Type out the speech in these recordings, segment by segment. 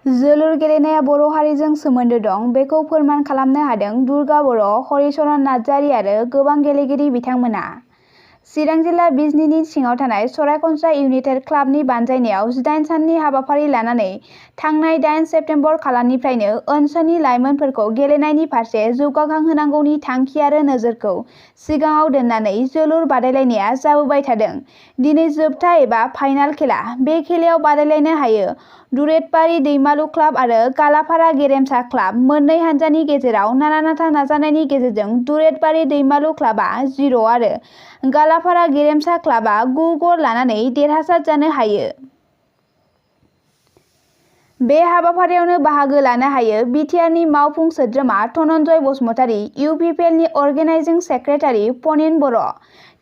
जोलुर गेलेनाया बर' हारिजों सोमोन्दो दं बेखौ फोरमान खालामनो हादों दुर्गा बर', हरिचरन नार्जारि आरो गोबां गेलेगिरि बिथांमोना। चिरां जिल्ला बिजनीनि सिङाव थानाय सरायसनस्रा इउनाइटेड क्लाबनि बानजायनायाव 18 साननि हाबाफारि लानानै थांनाय 8 सेप्तेम्बर खालारनिफ्रायनो ओनसोलनि लाइमोनफोरखौ गेलेनायनि फारसे जौगाखांहोनांगौनि थांखि आरो नोजोरखौ सिगाङाव दोननानै जोलुर बादायलायनाया जाबोबाय थादों। दिनै जोबथा एबा फाइनाल खेला। बे खेलायाव बादायलायनो हायो दुरेटबारि दैमालु क्लाब आरो गालाफारा गेरेमसा क्लाब। मोननै हानजानि गेजेराव नारा-नाथा नाजानायनि गेजेरजों दुरेटबारि दैमालु क्लाबा 0 आरो गालाफारा गेरेमसा क्लाबा 9 गल लानानै देरहासार जानो हायो। बे हाबाफारियावनो बाहागो लानो हायो बिटिआरनि मावफुं सोद्रोमा धनन्जय बसुमतारी, इउपिपिएलनि अर्गेनाइजिं सेक्रेटारि पनिन बर',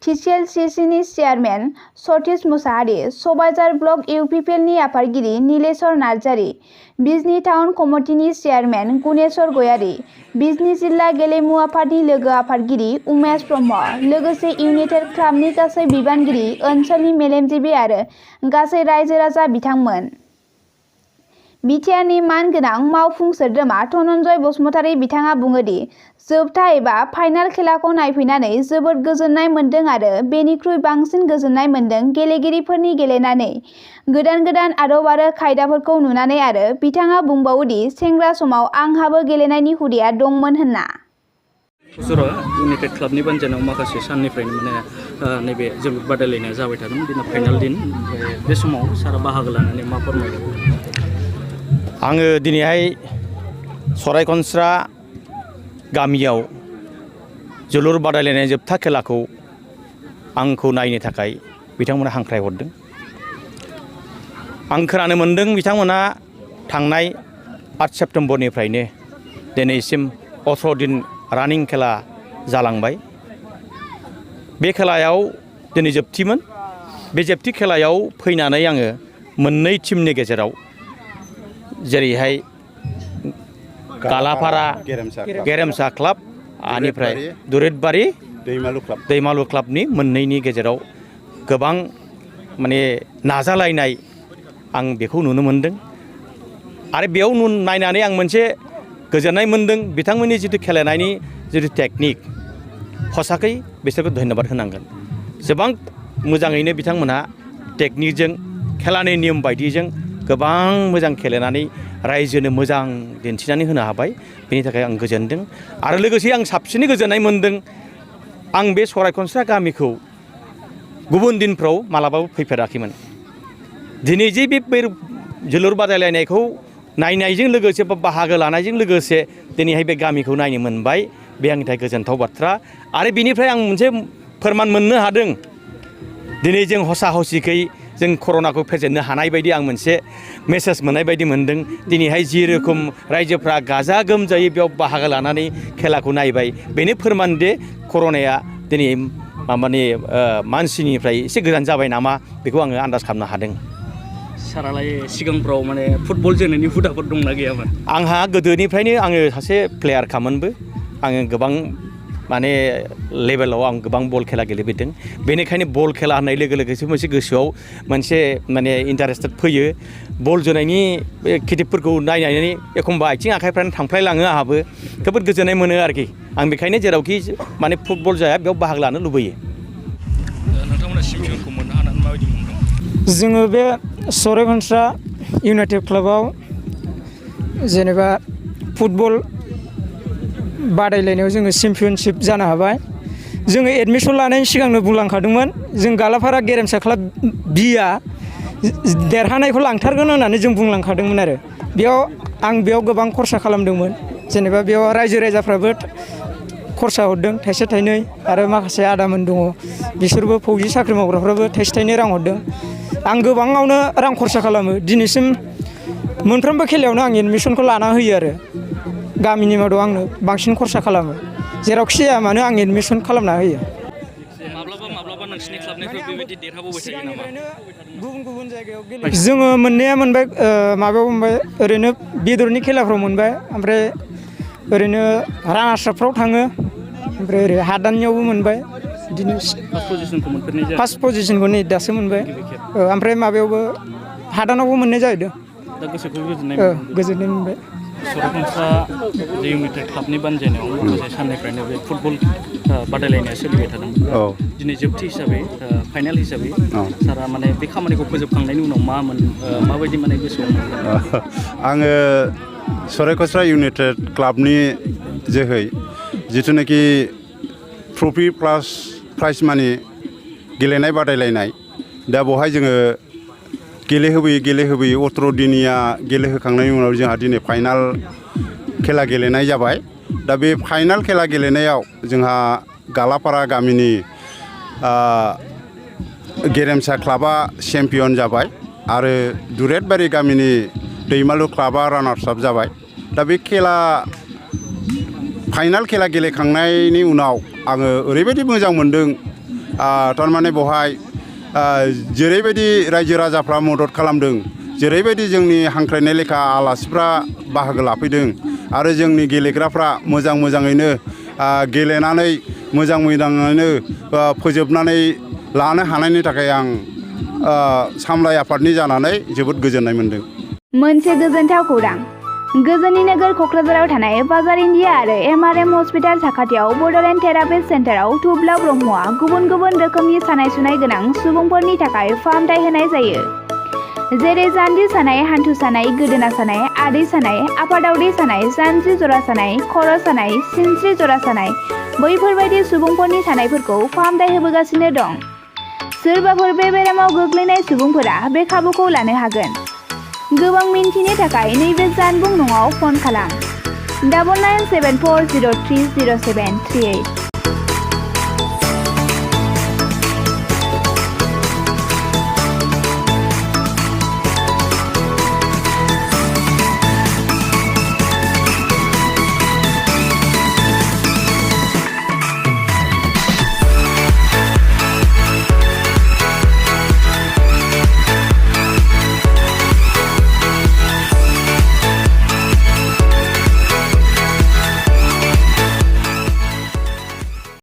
टिसिएलसिसिनि चेयारमेन सतीश मुसाहारि, सबाइझार ब्लक इउपिपिएलनि आफादगिरि नीलेश्वर नार्जारि, बिजनी टाउन कमिटिनि चेयारमेन गुनेश्वर गयारी, बिजनी जिल्ला गेलेमु आफादनि लोगो आफादगिरि उमेश ब्रह्म, लोगोसे इउनाइटेड क्लाबनि गासै बिबानगिरि, ओनसोलनि मेलेमजिबि आरो गासै रायजो-राजा बिथांमोन। बिटिआरनि मानगोनां मावफुं सोद्रोमा धनन्जय बसुमतारी बिथाङा बुङोदि जोबथा एबा फाइनाल खेलाखौ नायफैनानै जोबोद गोजोननाय मोन्दों आरो बेनिख्रुइ बांसिन गोजोननाय मोन्दों गेलेगिरिफोरनि गेलेनानै गोदान आदब आरो खायदाफोरखौ नुनानै आरो बिथाङा बुंबावोदि सेंग्रा समाव आंहाबो गेलेनायनि हुदाया दंमोन होनना। हुजुरा इउनाइटेड क्लाबनि बानजायनायाव माखासे साननिफ्रायनो नैबे जोलुर बादायलायनाया जाबाय थादों। दिनै फाइनाल दिन। बे समाव सारा बाहागो लानानै मा फोरमायदों? आङो दिनैहाय सरायसनस्रा गामियाव जोलुर बादायलायनाय जोबथा खेलाखौ आंखौ नायनो थाखाय बिथांमोना हांख्रायहरदों। आं खोनानो मोन्दों बिथांमोना थांनाय 8 सेप्तेम्बरनिफ्रायनो दिनैसिम 18 दिन रानिं खेला जालांबाय। बे खेलायाव दिनै जोबथिमोन। बे जोबथि खेलायाव फैनानै आङो मोननै टीमनि गेजेराव जेरैहाय गालाफारा गेरेमसा क्लाब आनिफ्राय दुरेटबारि दैमालु क्लाबनि मोननैनि गेजेराव गोबां माने नाजालायनाय आं बेखौ नुनो मोन्दों। आरो बेयाव नायनानै आं मोनसे गोजोननाय मोन्दों बिथांमोननि जिथु गेलेनायनि जिथु टेकनिक, हसाखै बिसोरखौ धन्यबाद होनांगोन। गोबां मोजाङैनो बिथांमोनहा टेकनिकजों खेलानि नियम बायदिजों गोबां मोजां गेलेनानै रायजोनो मोजां दिन्थिनानै होनो हाबाय। बेनि थाखाय आं गोजोनदों। आरो लोगोसे आं साबसिनै गोजोननाय मोन्दों आं बे सरायसनस्रा गामिखौ गुबुन दिनफ्राव मालाबाबो फैफेराखैमोन। दिनै जे बे जोलुर बादायलायनायखौ नायनायजों लोगोसे बा बाहागो लानायजों लोगोसे दिनैहाय बे गामिखौ नायनो मोनबाय। बे आंनि थाखाय गोजोनथाव बाथ्रा। आरो बेनिफ्राय आं मोनसे फोरमान मोननो हादों। दिनै जों हसा हसिखै जों कर'नाखौ फेजेननो हानाय बायदि आं मोनसे मेसेज मोननाय बायदि मोन्दों। दिनैहाय जि रोखोम रायजोफ्रा गाजा गोमजायै बेयाव बाहागो लानानै खेलाखौ नायबाय, बेनो फोरमान दे कर'नाया दिनै मानसिनिफ्राय एसे गोजान जाबाय नामा बेखौ आङो आन्दाज खालामनो हादों। सारालाय सिगांफ्राव फुटबल जोनायनि हुदाफोर दंना गैयामोन? आंहा गोदोनिफ्रायनो आङो सासे प्लेयारखामोनबो। आङो गोबां लेभेलाव आं गोबां बल खेला गेलेबोदों। बेनिखायनो बल खेला होननाय लोगो लोगोसो मोनसे गोसोआव मोनसे इन्टारेस्टेड फैयो। बल जोनायनि खेटिपफोरखौ नायनानै एखमबा आथिं आखाइफ्रानो थांफ्लायलाङो। आंहाबो जोबोद गोजोननाय मोनो आरोखि। आं बेखायनो जेरावखि फुटबल जाया बेयाव बाहागो लानो लुबैयो। नोंथांमोना चेम्पियनखौ मोननो हानानै माबायदि मोनदों? जोङो बे सरायसनस्रा इउनाइटेड क्लाबाव जेनेबा फुटबल बादायलायनायाव जोङो चेम्पियनशिप जानो हाबाय। जोङो एडमिसन लानायनि सिगांनो बुंलांखादोंमोन जों गालाफारा गेरेमसा क्लाब बिआ देरहानायखौ लांथारगोन होननानै जों बुंलांखादोंमोन आरो आं बेयाव गोबां खरसा खालामदोंमोन। जेनेबा बेयाव रायजो राजाफ्राबो खरसा हरदों थाइसे थाइनै, आरो माखासे आदामोन दङ बिसोरबो फौजि साख्रि मावग्राफ्राबो थाइसे थाइनै रां हरदों। आं गोबाङावनो रां खरसा खालामो। दिनैसिम मोनफ्रोमबो खेलायावनो आं एडमिसनखौ लाना होयो आरो गामिनि मादाव आंनो बांसिन खरसा खालामो। जेरावखि जाया मानो आं एडमिसन खालामना होयो। माब्लाबा नोंसिनि क्लाबनिफ्राय बेबायदि देरहाबोबाय थायो नामा? गुबुन जायगायाव गेलेयो जोङो मोननाया मोनबाय। माबायाव मोनबाय ओरैनो बेदरनि खेलाफ्राव मोनबाय। ओमफ्राय ओरैनो रानार्सआपफ्राव थाङो। ओमफ्राय ओरै हादाननियावबो मोनबाय। बिदिनो फार्स्ट पजिशनखौ नै दासो मोनबाय। ओमफ्राय माबायावबो हादानावबो मोननाय जाहैदों। दा गोसोखौ गोजोननाय औ मोनदों। गोजोननाय मोनबाय। सरासनस्रा जे इउनाइटेड क्लाबनि बानजायनायाव माखासे साननिफ्रायनो बे फुटबल बादायलायनाया सोलिबाय थादोंमोन। दिनै जोबथि हिसाबै फाइनाल हिसाबै सारा माने बे खामानिखौ फोजोबखांनायनि उनाव माबायदि माने गोसोआव मोनदों? आङो सरासनस्रा इउनाइटेड क्लाबनि जोहै जिथुनाखि ट्रफि प्लास प्राइज मानि गेलेनाय बादायलायनाय दा बेवहाय जोङो गेलेहोबोयै 18 दिनिया गेलेहोखांनायनि उनाव जोंहा दिनै फाइनाल खेला गेलेनाय जाबाय। दा बे फाइनाल खेला गेलेनायाव जोंहा गालापारा गामिनि गेरेमसा क्लाबा चेम्पियन जाबाय आरो दुरेटबारि गामिनि दैमालु क्लाबा रानार्स आप जाबाय। दा बे फाइनाल खेला गेलेखांनायनि उनाव आङो ओरैबायदि मोजां मोनदों थारमाने बेवहाय जेरैबायदि रायजो राजाफ्रा मदद खालामदों, जेरैबायदि जोंनि हांख्रायनाय लेखा आलासिफ्रा बाहागो लाफैदों आरो जोंनि गेलेग्राफ्रा मोजाङैनो गेलेनानै मोजाङैनो फोजोबनानै लानो हानायनि थाखाय आं सामलाय आफादनि जानानै जोबोद गोजोननाय मोनदों। मोनसे गोजोनथाव खौरां। गोजोननि नोगोर क'क्राझाराव थानाय बाजार इन्डिया आरो MRM हस्पिटाल साखाथियाव बड'लेण्ड थेरापिस्ट सेन्टाराव थुब्ला ब्रह्मआ गुबुन गुबुन रोखोमनि सानाय सुनाय गोनां सुबुंफोरनि थाखाय फाहामथाय होनाय जायो। जेरै जान्जि सानाय, हान्थु सानाय, गोदोना सानाय, आदै सानाय, आफादावदै सानाय, जानजि जरा सानाय, खर' सानाय, सिनस्रि जरा सानाय बैफोरबायदि सुबुंफोरनि सानायफोरखौ फाहामथाय होबोगासिनो दं। सोरबाफोर बे बेरामाव गोग्लैनाय सुबुंफोरा बे खाबुखौ लानो हागोन। गोबां मिन्थिनो थाखाय नैबे जानबुं नङाव फन खालाम 9974030738।